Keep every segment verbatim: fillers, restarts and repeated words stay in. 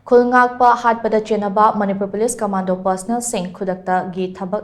ꯈꯨꯜ ꯉꯥꯛꯄ ꯍꯥꯠꯄꯗ ꯆꯦꯟꯅꯕ Manipur police commando ꯄꯔꯁꯅꯦꯜꯁꯤꯡ ꯈꯨꯗꯛꯇꯒꯤ ꯊꯕꯛ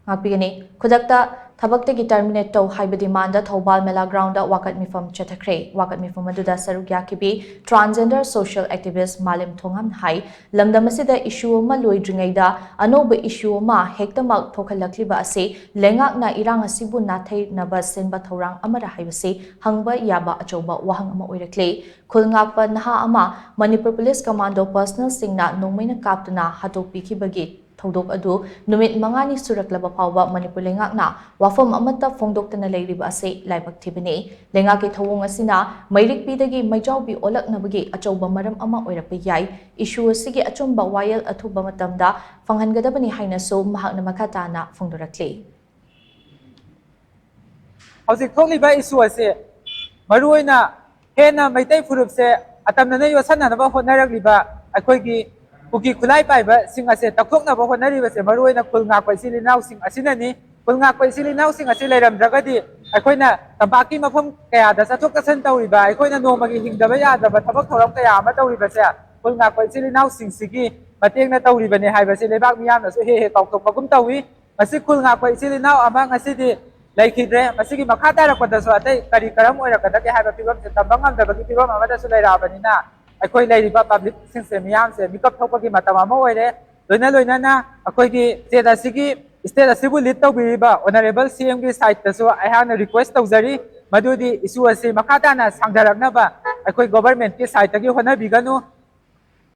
ꯉꯥꯛꯄꯤꯒꯅꯤ꯫ ꯈꯨꯗꯛꯇ ꯊꯕꯛꯇꯒꯤ ꯇꯔꯃꯤꯅꯦꯠ ꯇꯧ ꯍꯥꯏꯕ ꯗꯤꯃꯥꯟꯗ ꯊꯧꯕꯥꯜ ꯃꯦꯂꯥ ꯒ꯭ꯔꯥꯎꯟꯗ ꯋꯥꯀꯠ ꯃꯤꯐꯝ ꯆꯠꯊꯈ꯭ꯔꯦ꯫ ꯋꯥꯀꯠ ꯃꯤꯐꯝ ꯑꯗꯨꯗ ꯁꯔꯨꯛ ꯌꯥꯈꯤꯕꯤ ꯇ꯭ꯔꯥꯟꯁꯖꯦꯟꯗꯔ ꯁꯣꯁꯤꯌꯦꯜ ꯑꯦꯛꯇꯤꯚꯤꯁ ꯃꯥꯂꯦꯝ ꯊꯣꯉꯥꯝꯅ ꯍꯥꯏ, ꯂꯝꯗꯝ ꯑꯁꯤꯗ ꯏꯁꯨ ꯑꯃ ꯂꯣꯏꯗ꯭ꯔꯤꯉꯩꯗ ꯑꯅꯧꯕ ꯏꯁꯨ ꯑꯃ ꯍꯦꯛꯇꯃꯛ ꯊꯣꯛꯍꯜꯂꯛꯂꯤꯕ ꯑꯁꯤ ꯂꯩꯉꯥꯛꯅ ꯏꯔꯥꯡ ꯑꯁꯤꯕꯨ ꯅꯥꯊꯩꯅꯕ ꯁꯤꯟꯕ ꯊꯧꯔꯥꯡ ꯑꯃꯔ ꯍꯥꯏꯕꯁꯤ ꯍꯪꯕ ꯌꯥꯕ ꯑꯆꯧꯕ ꯋꯥꯍꯪ ꯑꯃ ꯑꯣꯏꯔꯛꯂꯤ꯫ ꯈꯨꯜ ꯉꯥꯛꯄ ꯅꯍꯥ ꯑꯃ ꯃꯅꯤꯄꯨꯔ ꯄꯨꯂꯤꯁ ꯀꯃꯥꯟꯗꯣ ꯄꯔꯁꯅꯦꯜꯁꯤꯡꯅ ꯅꯣꯡꯃꯩꯅ ꯀꯥꯞꯇꯨꯅ ꯍꯥꯠꯇꯣꯛꯄꯤꯈꯤꯕꯒꯤ ꯊꯧꯗꯣꯛ ꯑꯗꯨ ꯅꯨꯃꯤꯠ ꯃꯉꯥꯅꯤ ꯁꯨꯔꯛꯂꯕ ꯐꯥꯎꯕ ꯃꯅꯤꯄꯨꯔ ꯂꯩꯉꯥꯛꯅ ꯋꯥꯐꯝ ꯑꯃꯠꯇ ꯐꯣꯡꯗꯣꯛꯇꯅ ꯂꯩꯔꯤꯕ ꯑꯁꯤ ꯂꯥꯏꯕꯛ ꯊꯤꯕꯅꯤ꯫ ꯂꯩꯉꯥꯛꯀꯤ ꯊꯧꯑꯣꯡ ꯑꯁꯤꯅ ꯃꯩꯔꯤꯛꯄꯤꯗꯒꯤ ꯃꯩꯖꯥꯎꯕꯤ ꯑꯣꯜꯂꯛꯅꯕꯒꯤ ꯑꯆꯧꯕ ꯃꯔꯝ ꯑꯃ ꯑꯣꯏꯔꯛꯄ ꯌꯥꯏ꯫ ꯏꯁꯨ ꯑꯁꯤꯒꯤ ꯑꯆꯨꯝꯕ ꯋꯥꯌꯦꯜ ꯑꯊꯨꯕ ꯃꯇꯝꯗ ꯐꯪꯍꯟꯒꯗꯕꯅꯤ ꯍꯥꯏꯅꯁꯨ ꯃꯍꯥꯛꯅ ꯃꯈꯥ ꯇꯥꯅ ꯐꯣꯡꯗꯣꯔꯛꯂꯤ꯫ ꯍꯧꯖꯤꯛ ꯊꯣꯛꯂꯤꯕ ꯏꯁꯨ ꯑꯁꯤ ꯃꯔꯨꯑꯣꯏꯅ ꯍꯦꯟꯅ ꯃꯩꯇꯩ ꯐꯨꯔꯨꯞꯁꯦ ꯑꯇꯝꯅꯅ ꯌꯣꯠꯁꯟꯅꯅꯕ ꯍꯣꯠꯅꯔꯛꯂꯤꯕ ꯑꯩꯈꯣꯏꯒꯤ ꯀꯨꯀꯤ ꯈꯨꯠꯂꯥꯏ ꯄꯥꯏꯕꯁꯤꯡ ꯑꯁꯦ ꯇꯛꯊꯣꯛꯅꯕ ꯍꯣꯠꯅꯔꯤꯕꯁꯦ ꯃꯔꯨꯑꯣꯏꯅ ꯈꯨꯜ ꯉꯥꯛꯄ ꯏꯆꯤꯜ ꯏꯅꯥꯎꯁꯤꯡ ꯑꯁꯤꯅꯅꯤ꯫ ꯈꯨꯜ ꯉꯥꯛꯄ ꯏꯆꯤꯜ ꯏꯅꯥꯎꯁꯤꯡ ꯑꯁꯤ ꯂꯩꯔꯝꯗ꯭ꯔꯒꯗꯤ ꯑꯩꯈꯣꯏꯅ ꯇꯝꯄꯥꯛꯀꯤ ꯃꯐꯝ ꯀꯌꯥꯗ ꯆꯠꯊꯣꯛ ꯆꯠꯁꯤꯟ ꯇꯧꯔꯤꯕ, ꯑꯩꯈꯣꯏꯅ ꯅꯣꯡꯃꯒꯤ ꯍꯤꯡꯗꯕ ꯌꯥꯗꯕ ꯊꯕꯛ ꯊꯧꯔꯝ ꯀꯌꯥ ꯑꯃ ꯇꯧꯔꯤꯕꯁꯦ ꯈꯨꯜ ꯉꯥꯛꯄ ꯏꯆꯤꯜ ꯏꯅꯥꯎꯁꯤꯡꯁꯤꯒꯤ ꯃꯇꯦꯡꯅ ꯇꯧꯔꯤꯕꯅꯤ ꯍꯥꯏꯕꯁꯤ ꯂꯩꯕꯥꯛ ꯃꯤꯌꯥꯝꯅꯁꯨ ꯍꯦꯛ ꯍꯦꯛ ꯀꯥꯎꯊꯣꯛꯄꯒꯨꯝ ꯇꯧꯏ꯫ ꯃꯁꯤ ꯈꯨꯜ ꯉꯥꯛꯄ ꯏꯆꯤꯜ ꯏꯅꯥꯎ ꯑꯃ ꯉꯁꯤꯗꯤ ꯂꯩꯈꯤꯗ꯭ꯔꯦ꯫ ꯃꯁꯤꯒꯤ ꯃꯈꯥ ꯇꯥꯔꯛꯄꯗꯁꯨ ꯑꯇꯩ ꯀꯔꯤ ꯀꯔꯝ ꯑꯣꯏꯔꯛꯀꯗꯒꯦ ꯍꯥꯏꯕ ꯐꯤꯕꯝꯁꯦ ꯇꯝꯕ ꯉꯝꯗꯕꯒꯤ ꯐꯤꯕꯝ ꯑꯃꯗꯁꯨ ꯂꯩꯔꯛꯑꯕꯅꯤꯅ ꯑꯩꯈꯣꯏ ꯂꯩꯔꯤꯕ ꯄꯕ꯭ꯂꯤꯛꯁꯤꯡꯁꯦ, ꯃꯤꯌꯥꯝꯁꯦ ꯃꯤꯀꯞ ꯊꯣꯛꯄꯒꯤ ꯃꯇꯝ ꯑꯃ ꯑꯣꯏꯔꯦ꯫ ꯂꯣꯏꯅ ꯂꯣꯏꯅꯅ ꯑꯩꯈꯣꯏꯒꯤ ꯁ꯭ꯇꯦꯠ ꯑꯁꯤꯒꯤ, ꯁ꯭ꯇꯦꯠ ꯑꯁꯤꯕꯨ ꯂꯤꯗ ꯇꯧꯕꯤꯔꯤꯕ ꯑꯣꯅꯔꯦꯕꯜ ꯁꯤ ꯑꯦꯝꯒꯤ ꯁꯥꯏꯠꯇꯁꯨ ꯑꯩꯍꯥꯛꯅ ꯔꯤꯀ꯭ꯋꯦꯁ ꯇꯧꯖꯔꯤ, ꯃꯗꯨꯗꯤ ꯏꯁꯨ ꯑꯁꯤ ꯃꯈꯥ ꯇꯥꯅ ꯁꯥꯡꯊꯔꯛꯅꯕ ꯑꯩꯈꯣꯏ ꯒꯣꯕꯔꯃꯦꯟꯠꯀꯤ ꯁꯥꯏꯠꯇꯒꯤ ꯍꯣꯠꯅꯕꯤꯒꯅꯨ꯫